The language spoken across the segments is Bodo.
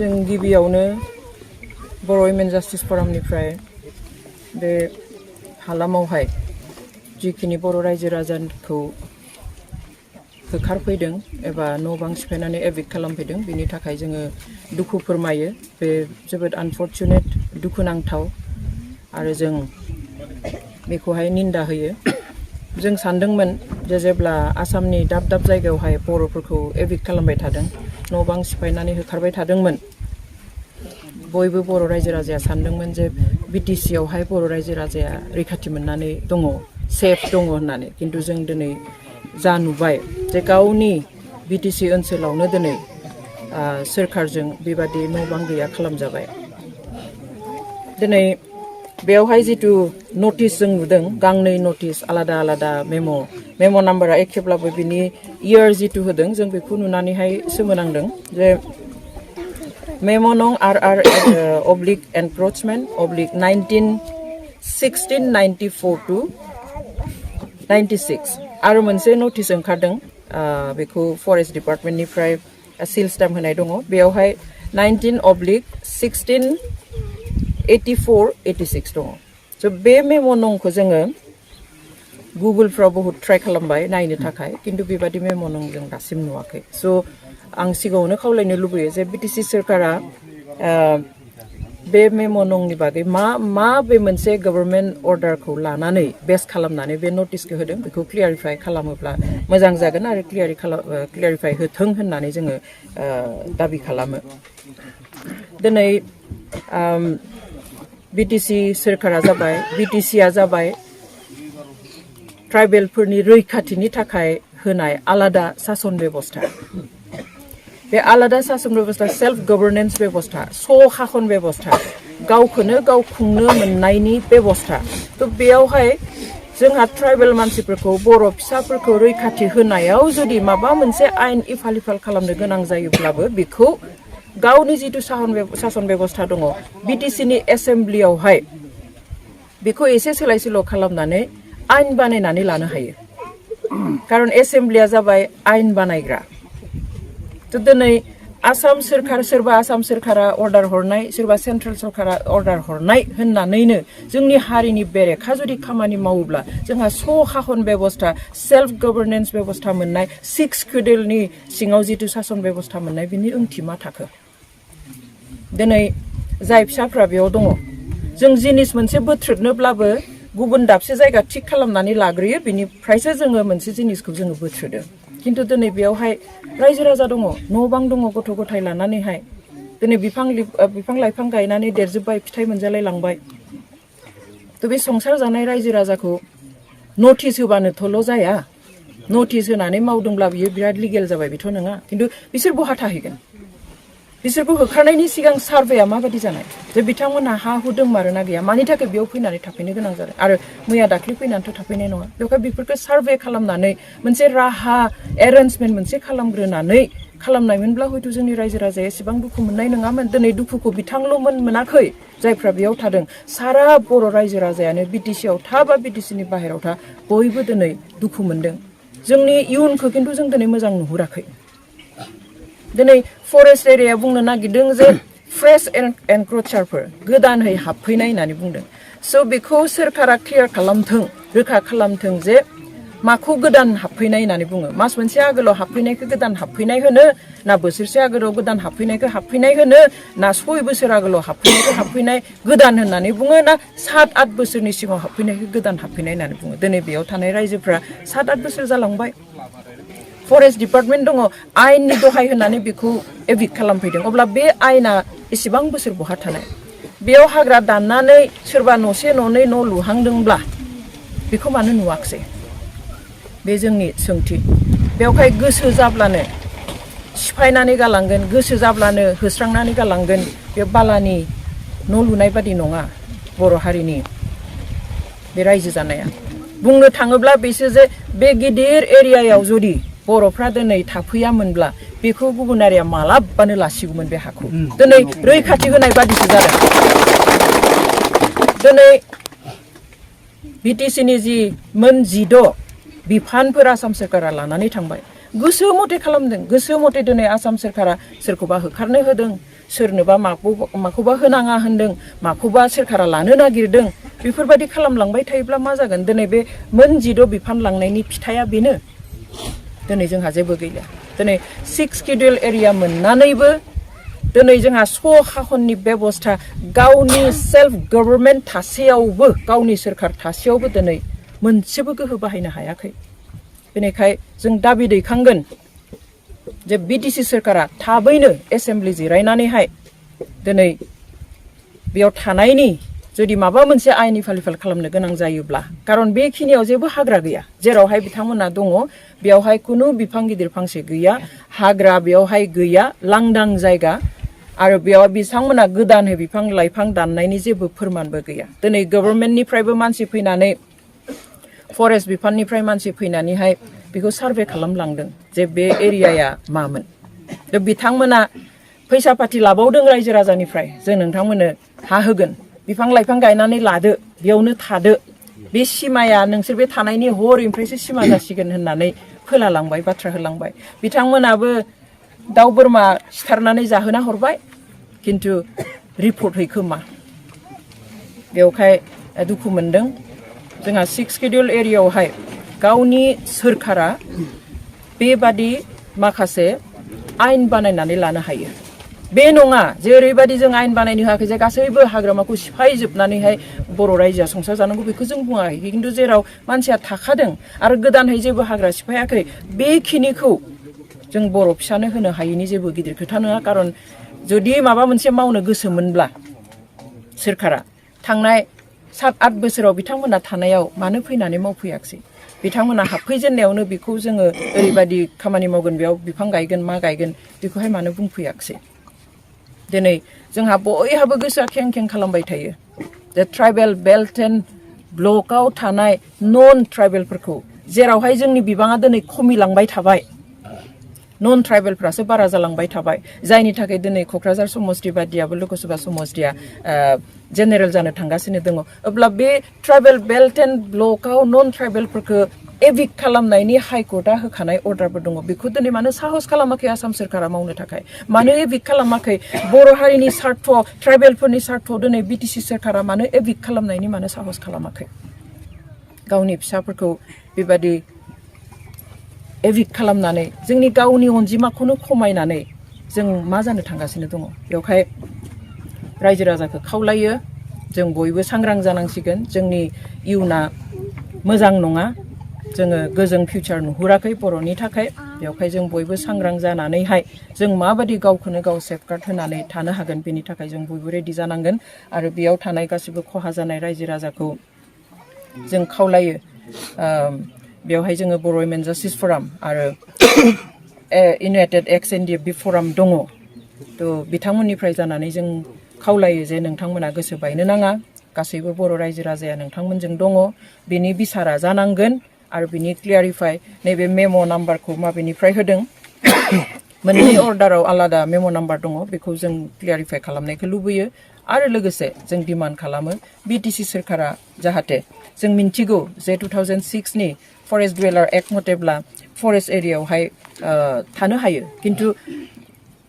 जों गिबियावनो बर' इमेन जास्टिस फरामनिफ्राय बे हालामावहाय जिखिनि बर' रायजो राजाखौ होखारफैदों एबा न' बां सिफायनानै एभिक्ट खालामफैदों बिनि थाखाय जोङो दुखु फोरमायो बे जोबोद आनफर्चुनेट दुखुनांथाव आरो जों बेखौहाय निन्दा होयो जों सानदोंमोन जे जेब्ला आसामनि दाब दाब जायगायावहाय बर'फोरखौ एभिक्ट खालामबाय थादों न' बां सिफायनानै होखारबाय थादोंमोन बयबो बर' रायजो राजाया सानदोंमोन जे बिटिसि आवहाय बर' रायजो राजाया रैखाथि मोननानै दङ सेफ दङ होननानै किन्तु जों दिनै जा नुबाय जे गावनि बिटिसि ओनसोलावनो दिनै सोरखारजों बेबादि न' बां गैया खालामजाबाय दिनै बेयावहाय जितु नटिस जों नुदों गांनै नटिस आलादा आलादा मेम' नाम्बारा एखेब्लाबो बिनि इयार जितु होदों जों बेखौ नुनानैहाय सोमोनांदों जे मेम' नं RR oblique encroachment oblique 1694 to 96 आरो मोनसे नटिस ओंखारदों बेखौ फरेस्ट डिपार्टमेन्टनिफ्राय सिल स्टाम्प होनाय दङ बेयावहाय 19/16/84-86 दङ स' बे मेम' नंखौ जोङो गुगोलफ्राव बहुत ट्राइ खालामबाय नायनो थाखाय किन्तु बेबादि मेम' नं जों दासिम नुवाखै स' आं सिगाङावनो खावलायनो लुबैयो जे बिटिसि सोरखारा बे मेम' नंनि बागै मा बे मोनसे गभर्नमेन्ट अर्डारखौ लानानै बेस खालामनानै बे नटिसखौ होदों बेखौ क्लियारिफाइ खालामोब्ला मोजां जागोन आरो क्लियारिफाइ होथों होननानै जोङो दाबि खालामो दिनै बिटिसि सोरखारा जाबाय बिटिसिआ जाबाय ट्राइबेलफोरनि रैखाथिनि थाखाय होनाय आलादा सासन बेबस्था बे आलादा सासन बेबस्था सेल्फ गभर्नेन्स बेबस्था स'खाखन बेबस्था गावखौनो गाव खुंनो मोननायनि बेबस्था थ' बेयावहाय जोंहा ट्राइबेल मानसिफोरखौ बर' फिसाफोरखौ रैखाथि होनायाव जुदि माबा मोनसे आयेन इफाल खालामनो गोनां जायोब्लाबो बेखौ गावनि जितु सासन बेबस्था दङ बिटिसिनि एसेम्ब्लियावहाय बेखौ एसे सोलाय सोल' खालामनानै आयेन बानायनानै लानो हायो खारन एसेम्ब्लिया जाबाय आयेन बानायग्रा थ' दिनै आसाम सोरखार सोरबा आसाम सोरखारा अर्डार हरनाय सोरबा सेन्ट्रेल सरकारा अर्डार हरनाय होननानैनो जोंनि हारिनि बेरेखा जुदि खामानि मावोब्ला जोंहा स'खाखन बेबस्था सेल्फ गभर्नेन्स बेबस्था मोननाय 6 सिड्युलनि सिङाव जितु सासन बेबस्था मोननाय बिनि ओंथि मा थाखो दिनै जाय फिसाफ्रा बेयाव दङ जों जिनिस मोनसे बोथ्रोदनोब्लाबो गुबुन दाबसे जायगा थिक खालामनानै लाग्रोयो बिनिफ्रायसो जोङो मोनसे जिनिसखौ जोङो बोथ्रोदो किन्तु दिनै बेयावहाय रायजो राजा दङ न' बां दङ गथ' गथाय लानानैहाय दिनै बिफां लाइफां गायनानै देरजोब्बाय फिथाइ मोनजालाय लांबाय थ' बे संसार जानाय रायजो राजाखौ नटिस होबानोथ'ल' जाया नटिस होनानै मावदोंब्ला बियो बिराद लिगेल जाबाय बेथ' नङा किन्तु बिसोर बहा थाहैगोन बिसोरखौ होखारनायनि सिगां सार्भेया माबायदि जानाय जे बिथांमोनहा हा हु दंमारोना गैया मानि थाखाय बेयाव फैनानै थाफैनो गोनां जादों आरो मैया दाख्लै फैनानैथ' थाफैनाय नङा बेवहाय बेफोरखौ सार्भे खालामनानै मोनसे राहा एरेन्जमेन्ट मोनसे खालामनायमोनब्ला हयथ' जोंनि रायजो राजाया एसेबां दुखु मोननाय नङामोन दिनै दुखुखौ बिथांल' मोनाखै जायफ्रा बेयाव थादों सारा बर' रायजो राजायानो बिटिसिआव था बा बिटिसिनि बाहेराव था बयबो दिनै दुखु मोनदों जोंनि इयुनखौ किन्तु जों दिनै मोजां नुहुराखै दिनै फरेस्ट एरिया बुंनो नागिरदों जे फ्रेश एनक्रोचारफोर गोदानहै हाबफैनाय होननानै बुंदों स' बेखौ सोरखारा क्लियार खालामथों रोखा खालामथों जे माखौ गोदान हाबफैनाय होननानै बुङो मास मोनसे आगोलाव हाबफैनायखौ गोदान हाबफैनाय होनो ना बोसोरसे आगोलाव गोदान हाबफैनायखौ हाबफैनाय होनो ना 6 बोसोर आगोलाव हाबफैनायखौ हाबफैनाय गोदान होननानै बुङो ना 7-8 बोसोरनि सिगाङाव हाबफैनायखौ गोदान हाबफैनाय होननानै बुङो दिनै बेयाव थानाय रायजोफ्रा 7-8 बोसोर जालांबाय फरेस्ट डिपार्टमेन्ट दङ आयेननि दहाय होननानै बेखौ एभिक्ट खालामफैदों अब्ला बे आयेना एसेबां बोसोर बहा थानाय बेयाव हाग्रा दाननानै सोरबा न'से न'नै न' लुहांदोंब्ला बेखौ मानो नुवाखसै बे जोंनि सोंथि बेवहाय गोसो जाब्लानो सिफायनानै गालांगोन गोसो जाब्लानो होस्रांनानै गालांगोन बे बालानि न' लुनाय बादि नङा बर' हारिनि बे रायजो जानाया बुंनो थाङोब्ला बिसोर जे बे गिदिर एरियायाव जुदि बर'फ्रा दिनै थाफैयामोनब्ला बेखौ गुबुन हारिया मालाबानो लासिगौमोन बे हाखौ दिनै रैखाथि होनाय बादिसो जादों दिनै बिटिसिनि जि मोन 16 बिफानफोर आसाम सोरखारा लानानै थांबाय गोसो मथे खालामदों गोसो मथे दिनै आसाम सोरखारा सोरखौबा होखारनो होदों सोरनोबा माखौबा होनाङा होनदों माखौबा सोरखारा लानो नागिरदों बेफोरबायदि खालामलांबाय थायोब्ला मा जागोन दिनै बे मोन 6 बिफान लांनायनि फिथाइया बेनो दिनै जोंहा जेबो गैला दिनै 6 शिड्युल एरिया मोननानैबो दिनै जोंहा हाखननि बेबस्था गावनि सेल्फ गभर्नमेन्ट थासेयावबो गावनि सोरखार थासेयावबो दिनै मोनसेबो गोहो बाहायनो हायाखै बेनिखाय जों दाबि दैखांगोन जे बिटिसि सोरखारा थाबैनो एसेम्ब्लि जिरायनानैहाय दिनै बेयाव थानायनि जुदि माबा मोनसे आयेननि फालिफाल खालामनो गोनां जायोब्ला खारन बेखिनियाव जेबो हाग्रा गैया जेरावहाय बिथांमोना दङ बेयावहाय खुनु बिफां गिदिर फांसे गैया हाग्रा बेयावहाय गैया लांदां जायगा आरो बेयाव बिथांमोना गोदानै बिफां लाइफां दाननायनि जेबो फोरमानबो गैया दिनै गभर्नमेन्टनिफ्रायबो मानसि फैनानै फरेस्ट बिफाननिफ्राय मानसि फैनानैहाय बेखौ सार्भे खालामलांदों जे बे एरियाया मामोन बिथांमोना फैसा पाति लाबावदों रायजो राजानिफ्राय जों नोंथांमोननो हा होगोन बिफां लाइफां गायनानै लादो बेयावनो थादो बे सिमाया नोंसोर बे थानायनि हरनिफ्रायसो सिमा जासिगोन होननानै फोलालांबाय बाथ्रा होलांबाय बिथांमोनाबो दाउ बोरमा सिथारनानै जाहोना हरबाय खिन्थु रिपर्ट हैखोमा बेवहाय दुखु मोनदों जोंहा 6 शिड्युल एरियायावहाय गावनि सोरखारा बेबादि माखासे आयेन बानायनानै लानो हायो बे नङा जे ओरैबायदि जों आयेन बानायनो होआखै जे गासैबो हाग्रामाखौ सिफायजोबनानैहाय बर' रायजोआ संसार जानांगौ बेखौ जों बुङाखै खिन्थु जेराव मानसिया थाखादों आरो गोदानहै जेबो हाग्रा सिफायाखै बेखिनिखौ जों बर' फिसानो होनो हायैनि जेबो गिदिर खोथा नङा खारन जुदि माबा मोनसे मावनो गोसोमोनब्ला सोरखारा थांनाय 7-8 बोसोराव बिथांमोना थानायाव मानो फैनानै मावफैयाखै बिथांमोना हाबफैजेननायावनो बेखौ जोङो ओरैबायदि खामानि मावगोन बेयाव बिफां गायगोन मा गायगोन बेखौहाय मानो बुंफैयाखै दिनै जोंहा बयहाबो गोसोआ खें खें खालामबाय थायो जे ट्राइबेल बेल्ट एन्ड ब्लकआव थानाय नन ट्राइबेलफोरखौ जेरावहाय जोंनि बिबाङा दिनै खमिलांबाय थाबाय नन ट्राइबेलफ्रासो बारा जालांबाय थाबाय जायनि थाखाय दिनै क'क्राझार समस्ति बा दियाबो लोकसभा समस्तिया जेनेरेल जानो थांगासिनो दङ अब्ला बे ट्राइबेल बेल्ट एन्ड ब्लकआव नन ट्राइबेलफोरखौ एभिक्ट खालामनायनि हाइकर्टआ होखानाय अर्डारबो दङ बेखौ दिनै मानो साहस खालामाखै आसाम सोरखारा मावनो थाखाय मानो एभिक्ट खालामाखै बर' हारिनि सार्थ ट्राइबेलफोरनि सार्थआव दिनै बिटिसि सोरखारा मानो एभिक्ट खालामनायनि मानो साहस खालामाखै गावनि फिसाफोरखौ बेबादि एभिक्ट खालामनानै जोंनि गावनि अनजिमाखौनो खमायनानै जों मा जानो थांगासिनो दङ बेवहाय रायजो राजाखौ खावलायो जों बयबो सांग्रां जानांसिगोन जोंनि इयुना मोजां नङा जोङो गोजों फिउचार नुहुराखै बर'नि थाखाय बेवहाय जों बयबो सांग्रां जानानैहाय जों माबादि गावखौनो गाव सेफगार्ड होनानै थानो हागोन बेनि थाखाय जों बयबो रेडि जानांगोन आरो बेयाव थानाय गासिबो खहा जानाय रायजो राजाखौ जों खावलायो बेवहाय जोङो बर' वुमेन जास्टिस फराम आरो इउनाइटेड एक्स एनडिएफबि फराम दङ थ' बिथांमोननिफ्राय जानानै जों खावलायो जे नोंथांमोना गोसो बायनो नाङा गासैबो बर' रायजो राजाया नोंथांमोनजों दङ बेनि बिसारा जानांगोन आरो बिनि क्लियारिफाइ नैबे मेम' नाम्बारखौ माबेनिफ्राय होदों मोननै अर्डाराव आलादा मेम' नाम्बार दङ बेखौ जों क्लियारिफाइ खालामनायखौ लुबैयो आरो लोगोसे जों डिमान्ड खालामो बिटिसि सोरखारा जाहाथे जों मिन्थिगौ जे 2006 नि फरेस्ट डुवेलार एक्ट मथेब्ला फरेस्ट एरियायावहाय थानो हायो खिन्थु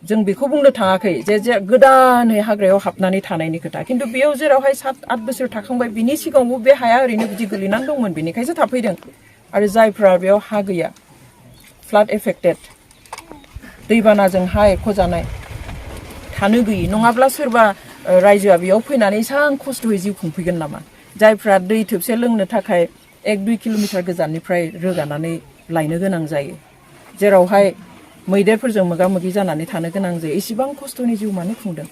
जों बेखौ बुंनो थाङाखै जे गोदानै हाग्रायाव हाबनानै थानायनि खोथा खिन्थु बेयाव जेरावहाय 7-8 बोसोर थाखांबाय बिनि सिगाङावबो बे हाया ओरैनो बिदि गोलैनानै दंमोन बेनिखायसो थाफैदों आरो जायफ्रा बेयाव हा गैया फ्लाड एफेक्टेड दैबानाजों हा एख'जानाय थानो गैयि नङाब्ला सोरबा रायजोआ बेयाव फैनानै एसां खस्थ'यै जिउ खुंफैगोन नामा जायफ्रा दै थोबसे लोंनो थाखाय 1-2 किल'मिटार गोजाननिफ्राय रोगानानै लायनो गोनां जायो जेरावहाय मैदेरफोरजों मोगा मोगि जानानै थानो गोनां जायो इसिबां खस्थ'नि जिउ मानो खुंदों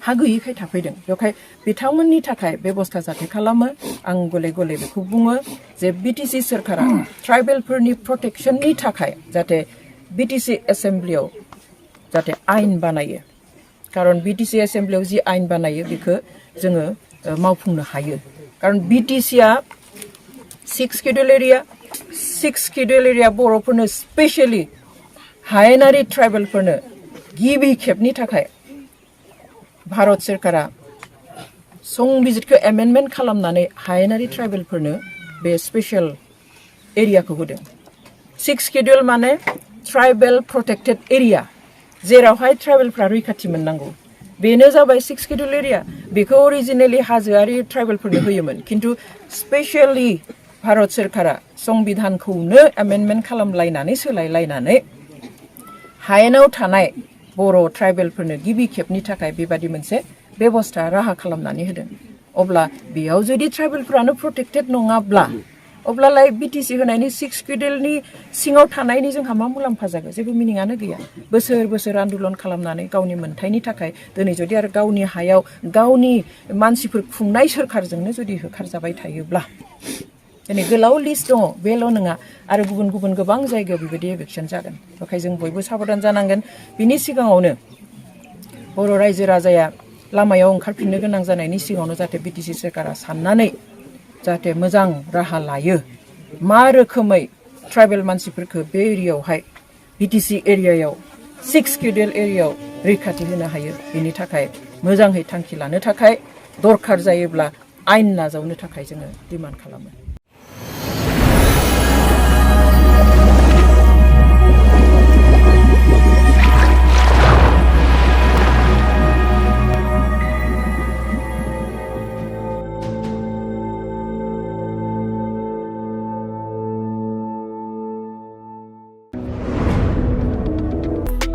हा गैयैखाय थाफैदों बेवहाय बिथांमोननि थाखाय बेबस्था जाथे खालामो आं गले गले बेखौ बुङो जे बिटिसि सोरखारा ट्राइबेलफोरनि प्रटेक्शननि थाखाय जाहाथे बिटिसि एसेम्ब्लियाव जाहाथे आयेन बानायो खारन बिटिसि एसेम्ब्लियाव जि आयेन बानायो बेखौ जोङो मावफुंनो हायो खारन बिटिसिआ 6 शिड्युल एरिया बर'फोरनो स्पेशली हायेनारि ट्राइबेलफोरनो गिबि खेबनि थाखाय भारत सोरखारा संबिजितखौ एमेन्डमेन्ट खालामनानै हायेनारि ट्राइबेलफोरनो बे स्पेशल एरियाखौ होदों 6 शेड्यूल माने ट्राइबेल प्रोटेक्टेड एरिया जेरावहाय ट्राइबेलफ्रा रैखाथि मोननांगौ बेनो जाबाय 6 शेड्यूल एरिया बेखौ ओरिजिनेलि हाजोआरि ट्राइबेलफोरनो होयोमोन खिन्थु स्पेशली भारत सरकारा संबिधानखौनो एमेन्डमेन्ट खालामलायनानै सोलायलायनानै हायेनाव थानाय बर' ट्राइबेलफोरनो गिबि खेबनि थाखाय बेबादि मोनसे बेबस्था राहा खालामनानै होदों अब्ला बेयाव जुदि ट्राइबेलफ्रानो प्रोटेक्टेड नङाब्ला अब्लालाय बिटिसि होनायनि 6 शेड्यूलनि सिङाव थानायनि जोंहा मा मुलाम्फा जागोन जेबो मिनिङानो गैया बोसोर बोसोर आन्दलन खालामनानै गावनि मोन्थायनि थाखाय दिनै जुदि आरो गावनि हायाव गावनि मानसिफोर खुंनाय सोरखारजोंनो जुदि होखारजाबाय थायोब्ला दिनै गोलाव लिस्ट दङ बेल' नङा आरो गुबुन गुबुन गोबां जायगायाव बेबायदि एभिक्सन जागोन बेखायनो जों बयबो साबधान जानांगोन बिनि सिगाङावनो बर' रायजो राजाया लामायाव ओंखारफिननो गोनां जानायनि सिगाङावनो जाहाथे बिटिसि सोरखारा साननानै जाहाथे मोजां राहा लायो मा रोखोमै ट्राइबेल मानसिफोरखौ बे एरियायावहाय बिटिसि एरियायाव 6 शेड्यूल एरियायाव रैखाथि होनो हायो बेनि थाखाय मोजाङै थांखि लानो थाखाय दरखार जायोब्ला आयेन नाजावनो थाखाय जोङो डिमान्ड खालामो